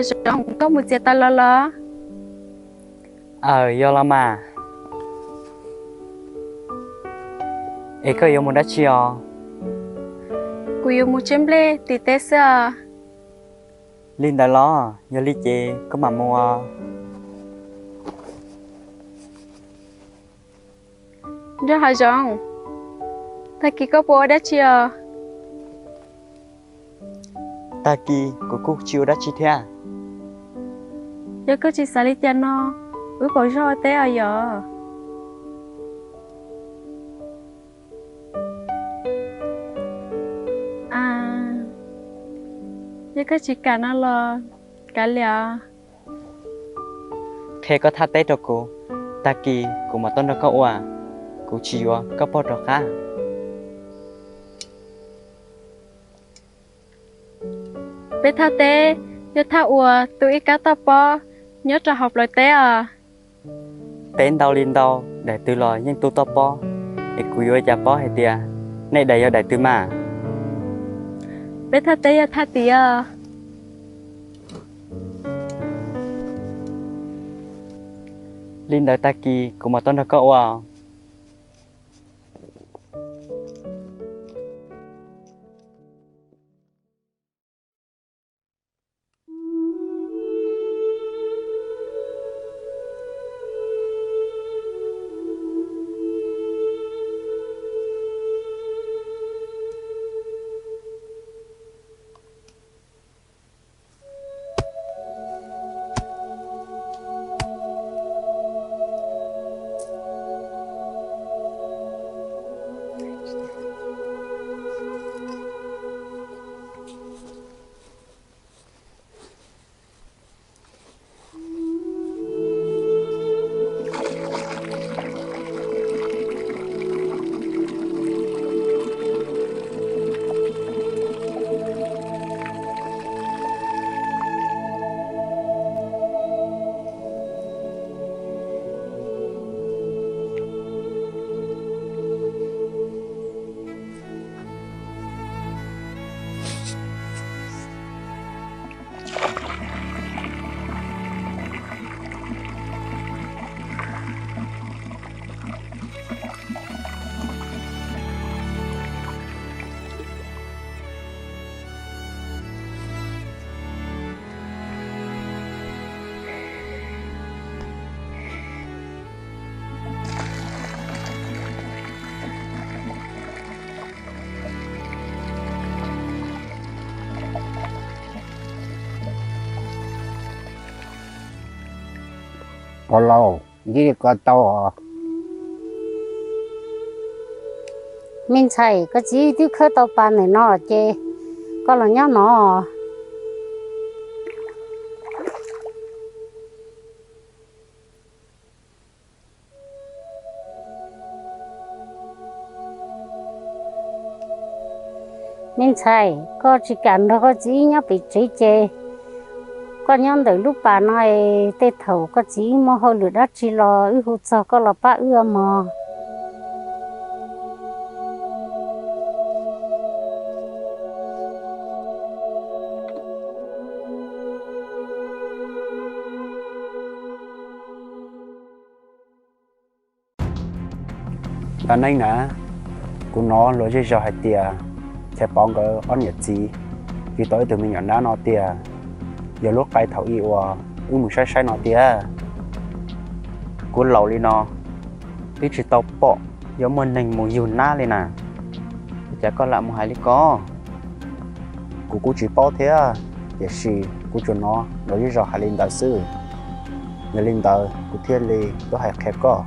Zoov, koj mus txiav taws los los? Aws, yog los mas. Es koj yuav mus dab tsi os? Kuv yuav mus tseb nplej tim teb xwb os. Li ntawd los? Yog li ces koj mam mus os. Nraug Hav Zoov, tag kis koj puas ua dab tsi os? Tag kis kuv kuj tsis ua dab tsi thiab. Yog koj tsis xav li cas no, wb pauv zog ua teb os yom. Yog koj tsis kam no los kav liam. Qhia koj thaj teb rau kuv, tag kis kuv mam tuaj nrog koj ua, kuv tsis yuav koj pog rov qab. Peb thaj teb yog thaj uas tu ib kab toj pob nyob rau hauv plawv teb os. Teb ntau li ntau, daim twg los yeej tu toj pob, es kuv yuav ua cas paub hais tias nej daim yog daim twg mas? Peb thaj teb yog thaj tid os. Li ntawd tag kis kuv mam tuaj nrog koj ua. Pog laus, ntsib li ko tau os. Me ntxhais, koj txiv twb khawb tau pas ntawm no ces koj los nyob no. Me ntxhais, koj tsis kam nrog koj txiv nyob pem tsev ces koj nyob ntawm lub pas no es tej thaum koj txiv muaj hauj lwm dab tsi los wb hu txog koj los pab wb mog. Dab neeg na, kuv hnov luag zej zog hais tias Chais Pov nkawd ob niam txiv yug tau ib tug me nyuam nab no tiag, yog lub qai thaum ub uas wb mus saib saib no tiag. Kuv laus li no twb tsis tau pom yuav muaj neeg mus yug nab li na, ua cas koj lam mus hais li ko? Kuv kuj tsis paub thiab, tiam sis kuv tsuas hnov luag zej zog hais li ntawd xwb. Yog li ntawd kuv thiaj li tuaj hais qhia koj,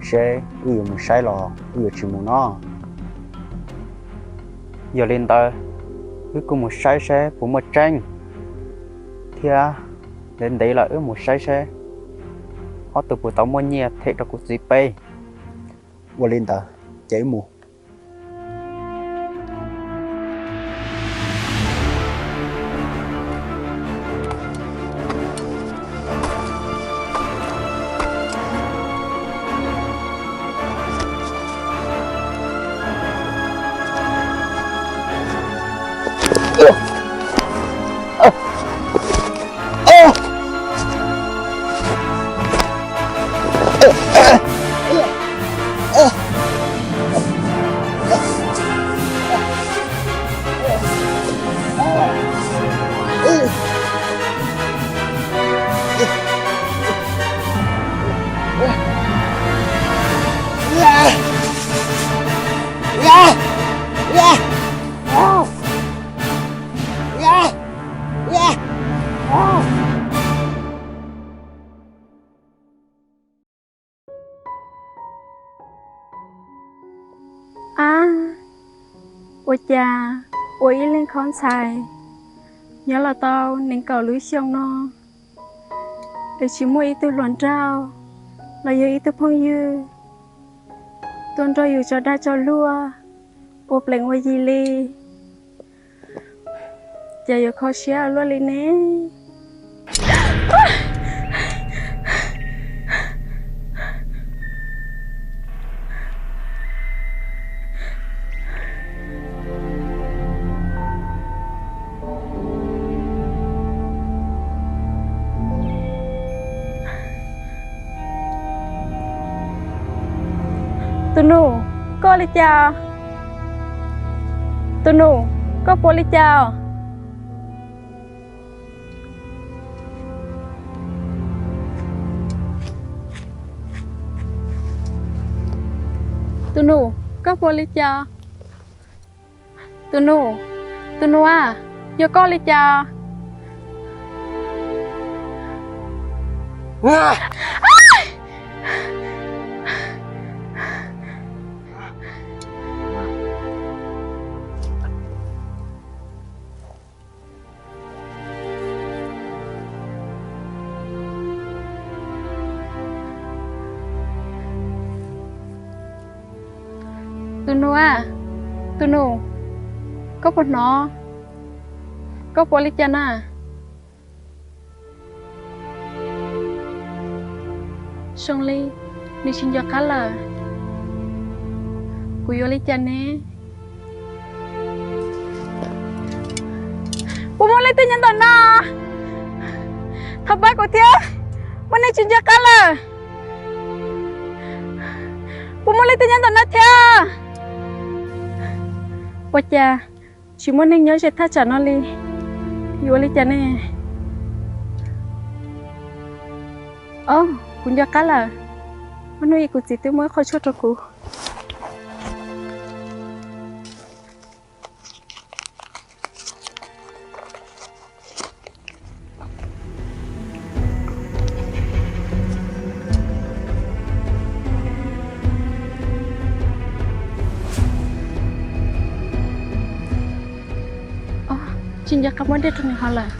seb wb yuav mus saib los wb yuav tsis mus no. Yog li ntawd, wb kuj mus saib seb puas muaj tseeb, thiab ntev ntev lawm wb mus saib seb ob tug puas tau muaj nyiaj them rau kuv txiv peb. Ua li ntawd, ces wb mus. Ua cas ua ib leeg khob ntxhais nyob los tau nees nkaum lub xyoo no, es tsis muaj ib tug hluas nraug los yog ib tug phooj ywg tuaj nrog yus tso dag tso luag ua plees ua yi li. Cas yuav kho siab ua luaj li ne? Tus nus, koj ua li cas? Tus nus, koj puas ua li cas? Tus nus, koj puas ua li cas? Tus nus, tus nus a, yog koj li cas? Tus nus a, tus nus, koj puas hnov? Koj puas ua li cas na? Zoo li nws tsis nco qab lawm. Kuv yuav li cas ne? Puas muaj leej twg nyob ntawm no? Thov pab kuv thiab, muaj neeg tsis nco qab lawm. Puas muaj leej twg nyob ntawm no thiab? Ua cas tsis muaj neeg nyob ze thaj tsam no li? Yuav ua li cas ne? Ob, kuv nco qab lawm. Ob hnub ib kuv txiv twb muab ib qho tshuaj rau kuv. Tsis nco qab muab dej rau nws haus lawm.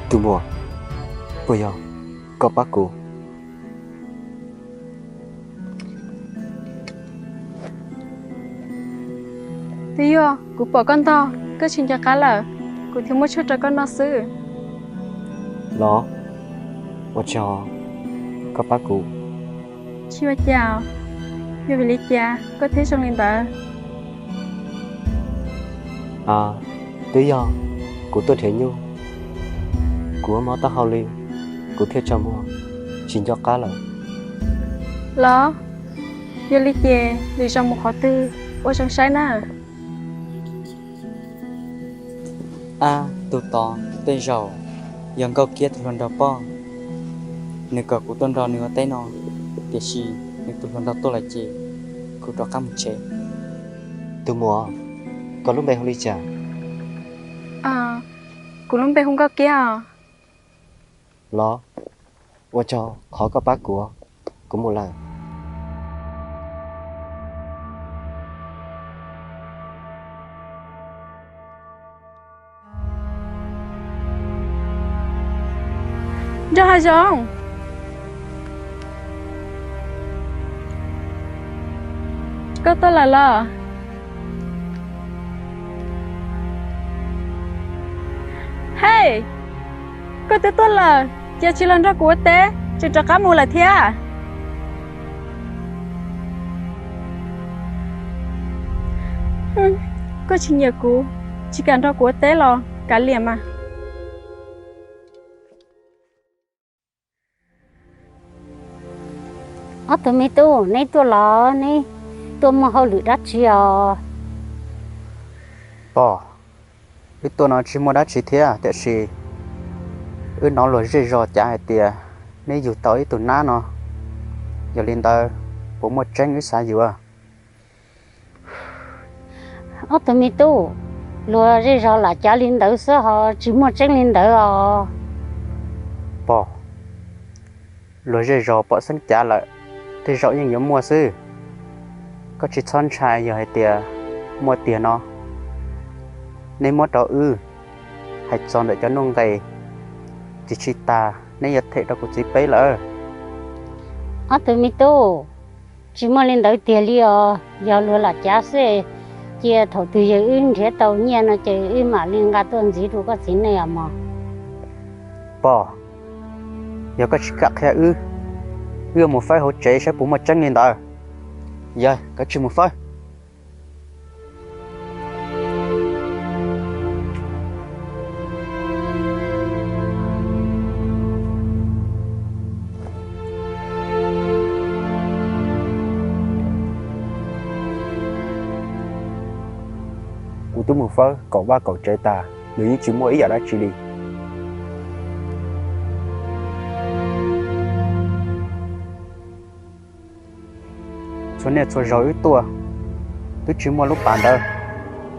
Tus muam, puas yog koj pab kuv? Twb yog kuv pom koj ntog, koj tsis nco qab lawm, kuv thiaj muab tshuaj rau koj no xwb. Los, ua tsaug koj pab kuv. Tsis ua cas, yog vim li cas koj thiaj zoo li ntawd? A, twb yog kuv tuaj nrhiav nyuj, kuv ua mob taub hau li, kuv thiaj tsaus muag tsis nco qab lawm. Los, yog li ces lwm zaus mus qhov twg ua zoo saib na. Ab, tus tod tej zaum yog Nkauj Kiab tus hluas nraug poj, nws kom kuv tuaj nrog nws ua teb no, tiam sis nws tus hluas nraug tuaj lawm ces kuv rov qab mus tsev. Tus muam, koj lub npe hu li cas? Kuv lub npe hu Nkauj Kiab os. Los, ua tsaug qhov koj pab kuv, kuv mus lawm. Nraug Hav Zoov, koj tuaj lawm los? Hej, koj twb tuaj lawm, cas tsis los nrog kuv ua teb, tseem rov qab mus lawm thiab? Koj tsis nyiam kuv, tsis kam nrog kuv ua teb los kav liam mas. Ob tug me tub, neb tuaj los neb tuaj muaj hauj lwm dab tsi os? Pog, wb tuaj no tsis muaj dab tsi thiab, tiam sis wb hnov luag zej zos cav hais tias neb yug tau ib tug nab no, yog li ntawd puas muaj tseeb wb xav yuav? Ob tug me tub, luag zej zos lam cav li ntawd xwb ho tsis muaj tseeb li ntawd os. Pog, luag zej zos pom xeeb cav lawm, tej zaum yeej yuav muaj xwb. Koj tsis txhob ntshai, yog hais tias muaj tiag no, neb muab rau wb hais txog ntawm cov nuj nqis, ris tsis tag neb yuav them rau kuv txiv peb lawm. Ob tug me tub, tsis muaj li ntawd tiag li os, yog luag lam cav xwb. Cia thaum twg yog wb nrhiav tau nyiaj no ces wb mam li nqa tuaj ntxiv rau koj txiv neej os mog. Pog, yog koj tsis kam qhia wb, wb yuav mus fawb hauv tsev saib puas muaj tseeb li ntawd. Yawg, koj tsis mus fawb. Kuv twb mus fawb kaum vaj kaum tsev tas, nws yeej tsis muaj ib yam dab tsi li. Txhua niaj txhua zaus wb tuaj twb tsis muaj lub pas ntawd,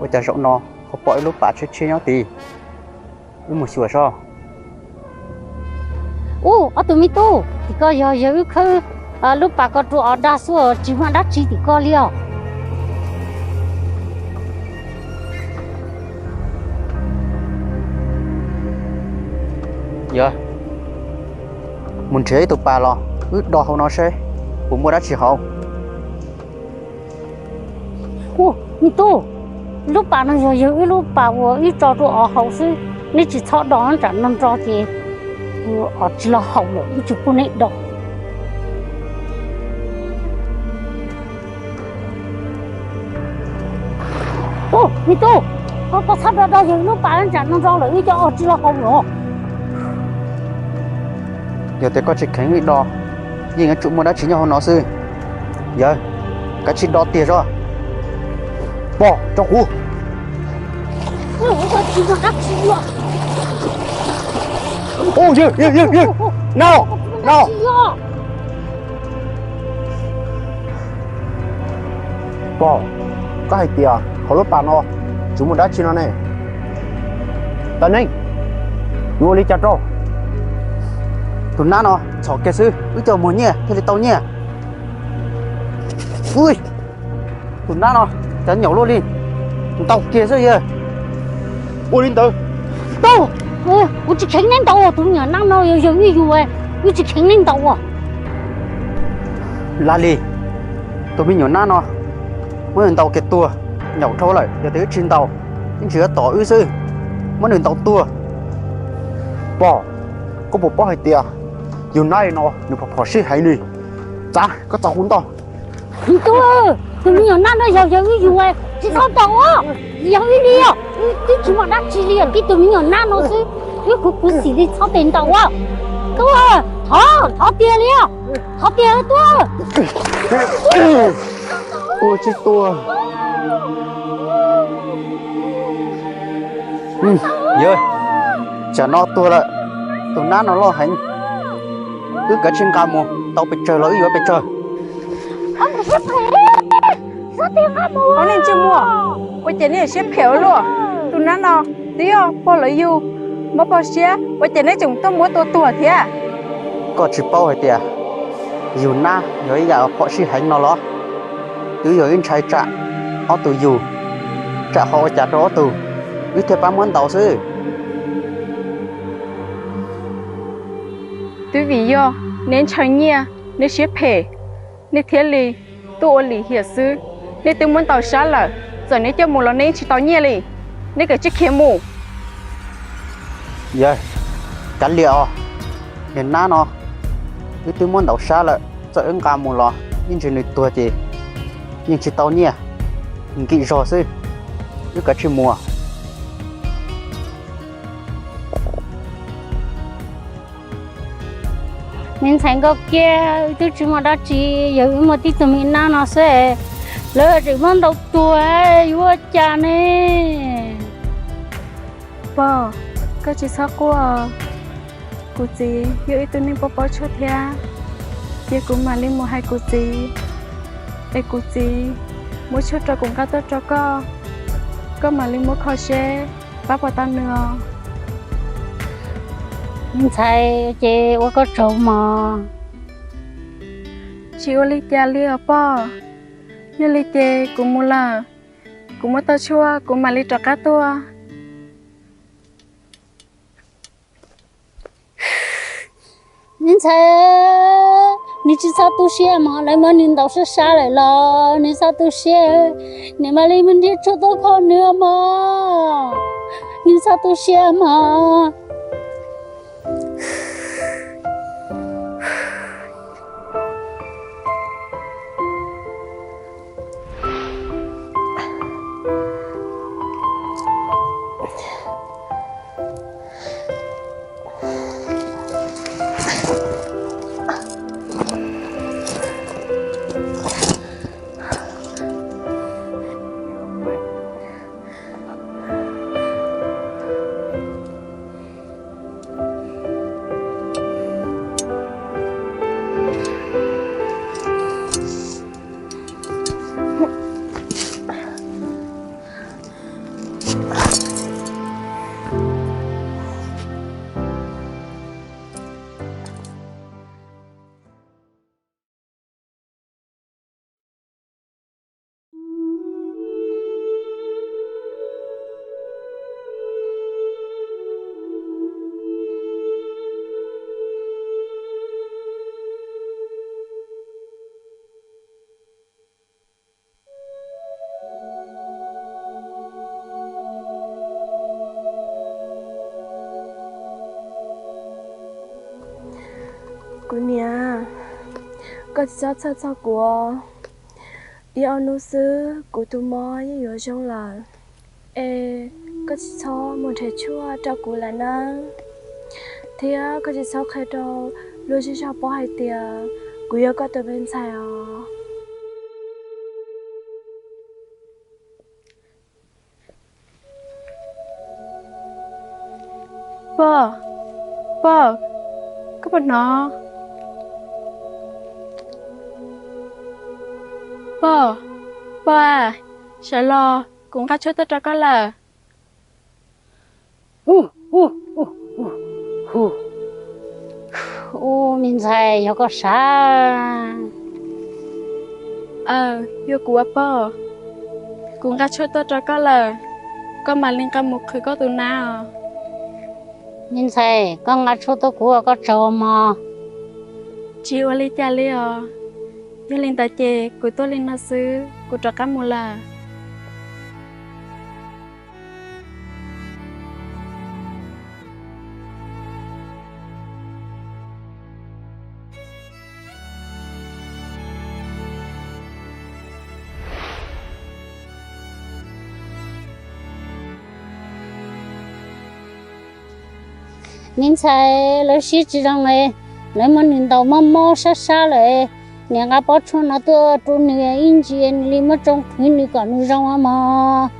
ua cas zaum no ho pom ib lub pas tshiab tshiab nyob tid? Wb mus xyuas soj. Ub, ob tug me tub, tim ko yog yawg wb khawb lub pas ko rau os dag xwb, tsis muaj dab tsi tim ko li os. Yog, mus nrhiav ib tug pas los wb do hauv no seb puas muaj dab tsi hauv. Ub, me tub, lub pas no yog yawg wb lub pas uas wb tso rau os haus xwb, neb tsis txhob do, tsam no nro ces os tsis los haus lawm wb tsis pub neb do. Ub, me tub, koj txhob do do yawg wb lub pas, tsam no nro lawm wb cov os tsis los haus lawm. Yog tias koj tsis kheev wb do, yeej yuav tsum muaj dab tsi nyob hauv no xwb. Yawg, kav tsij do tiag zog. Pog, tso kuv. Ub, yawg, yawg, yawg, yawg, no, no. Pog, koj hais tias hauv lub pas no tsis muaj dab tsi no ne. Tau neeb, yuav ua li cas rau? Tus nab no txhom kiag xwb, wb coj muag nyiaj thiaj li tau nyiaj. Tus nab no cas nyaum luaj li, ntaus kiag xwb yawg. Ua li ntawd. Tub, kuv tsis kheev neb ntaus, tus me nyuam nab no yog yawg wb yug, wb tsis kheev neb ntaus. Lag li, tus me nyuam nab no muab nws ntaus kiag tuag, nyaum dhau lawm, yog tias wb tsis ntaus, ib ntsis yuav tom wb xwb. Muab nws ntaus tuag. Pog, koj puas paub hais tias yus nab no nws phom phom sij heev li. Txav, koj txav kuv ntaus. Tub, tus me nyuam nab no yog yawg wb yug, tsis txhob ntaus, yog wb li os, twb tsis muaj dab tsi li os, tib tus me nyuam nab no xwb, wb khuv khuv xim li txhob tes ntaus. Tub, thov, thov tiag li os, thov tiag tub. Ua tsis tuag. Yawg, tsam no tuag lawm, tus nab no loj heev, wb kav tsij nqa mus tau pes tsawg los wb yuav pes tsawg. Ob niag ntsej muag, ua cas neb siab phem ua luaj? Tus nab no twb yog pog lawv yug, mob pog siab, ua cas neb tseem tuaj muab tua tuag thiab? Koj tsis paub hais tias yus nab yog ib yam phom sij heev no los? Twb yog wb ntshai tsam ob tug yug, tsam ho ua cas rau ob tug, wb thiaj pab muab ntaus xwb. Twb vim yog neb ntshai nyiaj, neb siab phem, neb thiaj li tuaj ua lim hiam xwb. Neb twb muab ntaus sab lawm, txawm neb coj mus los neb tsis tau nyiaj li. Neb kav tsij khiav mus. Yawg, kav liam os. Niag nab no wb twb muab ntaus sab lawm, txawm wb nqa mus los ib ntsis nws tuag ces yeej tsis tau nyiaj, nkim zog xwb. Wb kav tsij mus. Me ntxhais Nkauj Kiab, wb twb tsis muaj dab tsi, yog wb muaj tib tug me nab no xwb, lawv tseem muab ntaus tuag, yuav ua cas ne? Pog, koj tsis txhob quaj. Kuv txiv yog ib tug neeg paub paub tshuaj thiab, cia kuv mam li mus hais kuv txiv, es kuv txiv muab tshuaj rau kuv nqa tuaj rau koj, koj mam li muab kho seb pab puas tau nws os. Me ntxhais, ces ua koj tsaug mog. Tsis ua li cas li os pog. Yog li ces kuv mus lawm, kuv muab tau tshuaj kuv mam li rov qab tuaj. Me ntxhais, nws tsis txhob tu siab mog, lawv muab nws ntaus sab sab lawm los nws txhob tu siab, niam mam li mus nrhiav tshuaj tuaj kho nws mog, nws txhob tu siab mog. Kuv niam, koj tsis txhob txhawj txog kuv. Ib ob hnub xwb kuv tus mob yeej yuav zoo lawm. Es koj tsis txhob mus nrhiav tshuaj rau kuv lawm nawb, thiab koj tsis txhob qhia rau luag zej zog paub hais tias kuv yog koj tus me ntxhais os. Pog, pog, koj puas hnov? Pog, pog a, sawv los, kuv nqa tshuaj tuaj rau koj lawm. Ub, me ntxhais, yog koj sav? Aw, yog kuv ua pog. Kuv nqa tshuaj tuaj rau koj lawm, koj mam li nqa mus qhwv koj tus nab os. Me ntxhais, koj nqa tshuaj tuaj kuv ua koj tsaug mog. Tsis ua li cas li os. Yog li ntawd ces kuv tuaj li no xwb, kuv rov qab mus lawm. Me ntxhais, lawv siab tsis zoo es lawv muab nws ntaus mob mob sab sab lawm. Niam nqa pob tshuaj no tuaj rau nws ib ntsis nws li muab tsoo qhwv nws kom nws zoo mog.